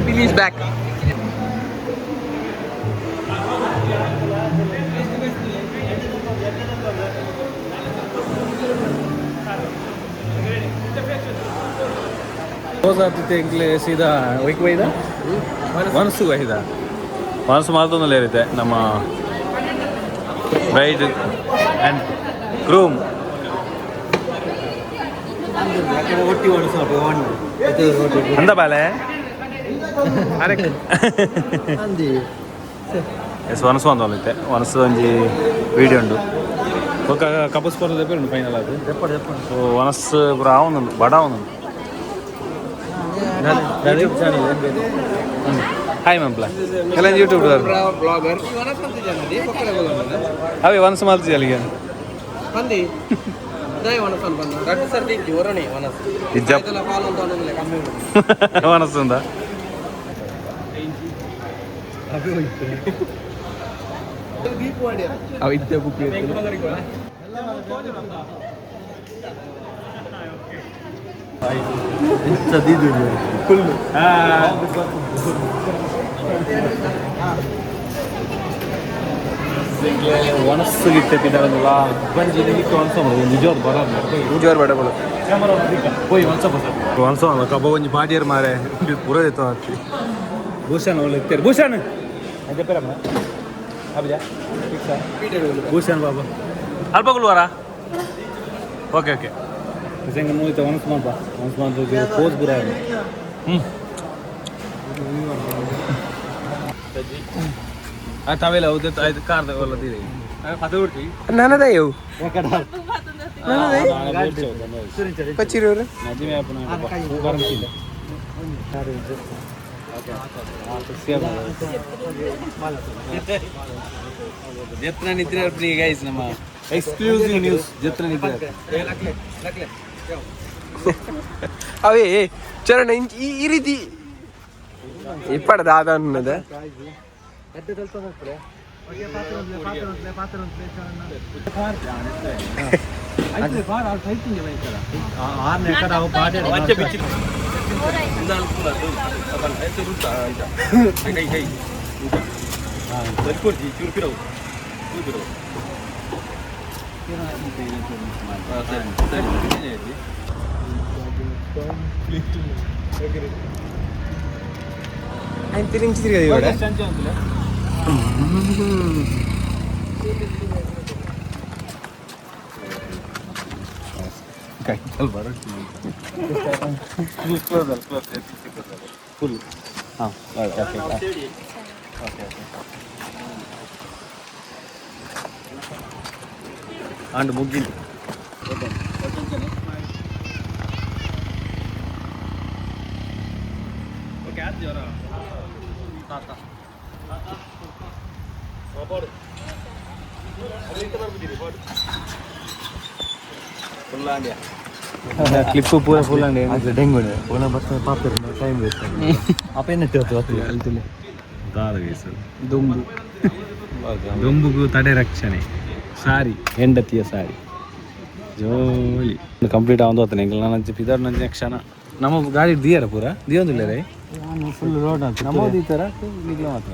ಪಿಲಿ is back rose ಆಗ್ತಿತ್ತು ಎಂಕ್ಲೆ ಸೀದಾ ಒಯ್ಕ್ ಒಯ್ದ ಮನಸ್ಸು ಒಯ್ದ ಮನಸ್ಸು ಮಾತೊಂದಲ್ಲೇ ಇರುತ್ತೆ ನಮ್ಮ bride and groom ಅಂದ ಬಾಲೆ ಅರೆ ಎಸ್ ವನಸು ಒಂದು ವನಸು ಒಂಜಿ ವೀಡಿಯೋ ಉಂಡು ಬೊಕ್ಕ ಕಪಸ್ ಪೂರ ಉಂಡು ಫೈನಲ್ ಅದು ಸೊ ವನಸ್ಸು ಪೂರ ಆವೊಂದುಂಡು ಬಡ ಆವೊಂದುಂಡು ಹಾಯ್ ಮಂಪ್ಲ ಎಲ್ಲ ಯೂಟ್ಯೂಬ್ ಬ್ಲಾಗರ್ ಅವೇ ಒನ್ಸ್ ಮಾಲ್ತಿ ಅಲ್ಲಿಗೆ ಬಂದಿ ವನಸ್ ಬಂದ ರಡ್ಡು ಸರ್ತಿ ಜೋರಣೆ ವನಸ್ ಇಜ್ಜ ಪಾಲು ಅಂತ ಕಮ್ಮಿ ವನಸ್ಸುಂದ ಒಣಸ್ಸು ಗಿಟ್ಟೆ ಪಿದಾಡಲ್ಲ ಬಂಜಿ ನಿಕ್ಕೆ ಒಣಸ ನಿಜವಾದ ಬರೋದು ಜೋರ್ ಬೇಡ ಬೋಳು ಹೋಯ್ ಒಣಸ ಒಣಸ ಕಬ್ಬ ಒಂಜಿ ಬಾಡಿಯರ್ ಮಾರೆ ಪೂರ ಇತ್ತು ಹಾಕಿ ಭೂಷಣ್ ಒಳ್ಳೆ ಇರ್ತಾರೆ ಭೂಷಣ್ ಅದೇ ಪೇರಮ್ಮ ಅಬಿಜಾ ಭೂಷಣ್ ಬಾಬಾ ಅಲ್ಪ ಗುಲ್ವಾರ ಓಕೆ ಓಕೆ ನಿಜಂಗ ಮೂವಿತ ಒಣಸ್ ಮಾಡ್ಬಾ ಒಣಸ್ ಮಾಡ್ದು ಪೋಸ್ ಬುರ ಹ್ಞೂ ಆಯ್ತು ಅವೆಲ್ಲ ಹೌದು ಆಯ್ತು ಕಾರ್ದ ಒಲ್ಲ ತೀರಿ ನನದಯ್ಯವು ಪಚ್ಚಿರೋರು ಜತ್ರ ನಿದ್ರೆ ಗೈಸ್ ನಮ್ಮ ಎಕ್ಸ್ಕ್ಲೂಸಿವ್ ನ್ಯೂಸ್ ಜತ್ರ ನಿದ್ರೆ ಅವೇ ಚರಣ ಇಂಚ್ ಈ ರೀತಿ ಇಪ್ಪಡ ದಾದ ಅನ್ನದ ತಿರುಗಿ ತಿರುಗಿ ಹಾಂ ಓಕೆ okay and ಮುಗ್ಗಿಂದು clip ಪೂರ ಫುಲ್ ಅಂಡಿ ಡೆಂಗು ಓಣ ಬರ್ತಾ ಪಾಪ ಟೈಮ್ ವೇಸ್ಟ್ ಅಪ್ಪ ಏನಿಟ್ಟು ದೊಂಬು ದೊಂಬುಗೂ ತಡೆ ರಕ್ಷಣೆ ಸಾರಿ ಹೆಂಡತಿಯ ಸಾರಿ ಜೋಲಿ ಕಂಪ್ಲೀಟ್ ಆವಂದು ಹೋಗ್ತಾನೆ ಎಂಕಲ್ ನಾನು ಪಿದಾರ್ ನಂಚಿನ ಕ್ಷಣ ನಮ್ಮ ಗಾಡಿ ದಿಯರ ಪೂರ ದಿಯೊಂದಿಲ್ಲ ರೇ ಫುಲ್ ರೋಡ್ ನಮ್ಮ ದೀತರ ನಿಗ್ಲ ಮಾತ್ರ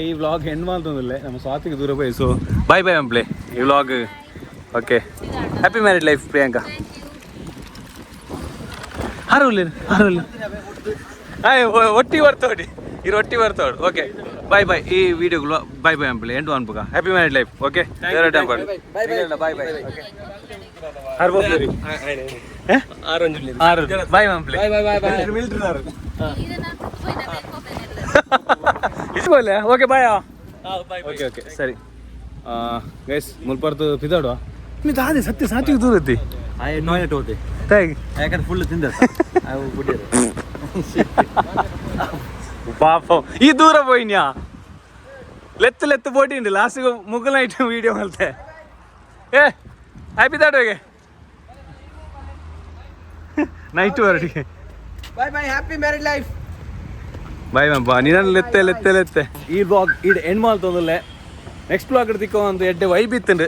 ಈ ವ್ಲಾಗ್ ಎಂಡ್ ಮಾಡ್ತಂದಿಲ್ಲ ನಮ್ಮ ಸ್ವಾತಿಗೆ ದೂರ ಪೋಯಿ ಸೊ ಬಾಯ್ ಬಾಯ್ ಅಂಪ್ಲೆ ಈ vlog okay happy married life Priyanka ಹಾರುಲ್ಲ ಹಾರುಲ್ಲ ಆಯ್ ಒಟ್ಟಿ ಬರ್ತೋಡಿ ಈ ರೊಟ್ಟಿ ಬರ್ತೋಡು ಓಕೆ ಬಾಯ್ ಬಾಯ್ ಈ ವಿಡಿಯೋಗಳು ಬಾಯ್ ಬಾಯ್ ಅಂಪ್ಲೆ ಎಂಟು ಅನ್ಪುಗ happy married life okay bye bye okay ಆರು ಬಾಯ್ ಅಂಪ್ಲೆ ಇಸ್ಬೋಲ್ಲ ಓಕೆ ಬಾಯ್ ಓಕೆ ಓಕೆ ಸರಿ ಗೈಸ್ ಮುಲ್ಪರ್ತು ಪಿದಾಡುವ ನೀವು ದಾದೆ ಸತ್ಯ ಸಾಚಿಗೆ ದೂರ ಇತ್ತಿ ಟಾಯ್ಲೆಟ್ ಹೋದೆ ತಾಯಿ ಯಾಕಂದ್ರೆ ಫುಲ್ ತಿಂದ ಪಾಪ ಈ ದೂರ ಪೋಯಿನ್ಯಾ ಲೆತ್ತು ಲೆತ್ತು ಬೋಟಿ ಲಾಸ್ಟಿಗೆ ಮುಗ್ಗಲ ನೈಟ್ ವೀಡಿಯೋ ಮಲ್ತೆ ಏ ಹ್ಯಾಪಿ ದಾಡುವೆಗೆ ನೈಟ್ ಹೊರಟಿಗೆ bye bye happy married life bye ಮಬ್ಬ ನಿನ್ನ ಲೆತ್ತೆ ಲೆತ್ತೆ ಲೆತ್ತೆ ಈ ಬ್ಲಾಗ್ ಇಡ್ ಎಂಡ್ ಮಾಲ್ತೊಂದುಲ್ಲೆ ನೆಕ್ಸ್ಟ್ ಬ್ಲಾಗ್ ತಿಕ್ಕೋ ಒಂದು ಎಡ್ಡೆ ವೈಬ್ ಇತ್ತುಂಡು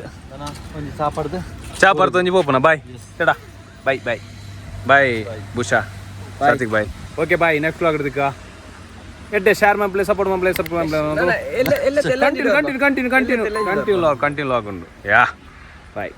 ಒಂಜಿ ಚಾಪಾಡ್ದು ಚಾಪರ್ತು ಒಂಜಿ ಪೋಪುನ bye tada bye bye bye Bhusha Karthik bye okay bye next vlog ತಿಕ್ಕ ಎಡ್ಡೆ ಶೇರ್ ಮಂಪ್ಲೆ ಸಪೋರ್ಟ್ ಮಂಪ್ಲೆ ಸಬ್ಸ್ಕ್ರೈಬ್ ಮಂಪ್ಲೆ ಎಲ್ಲ continue continue continue continue continue log continue log ಉಂಡು ಯಾ ಬಾಯ್.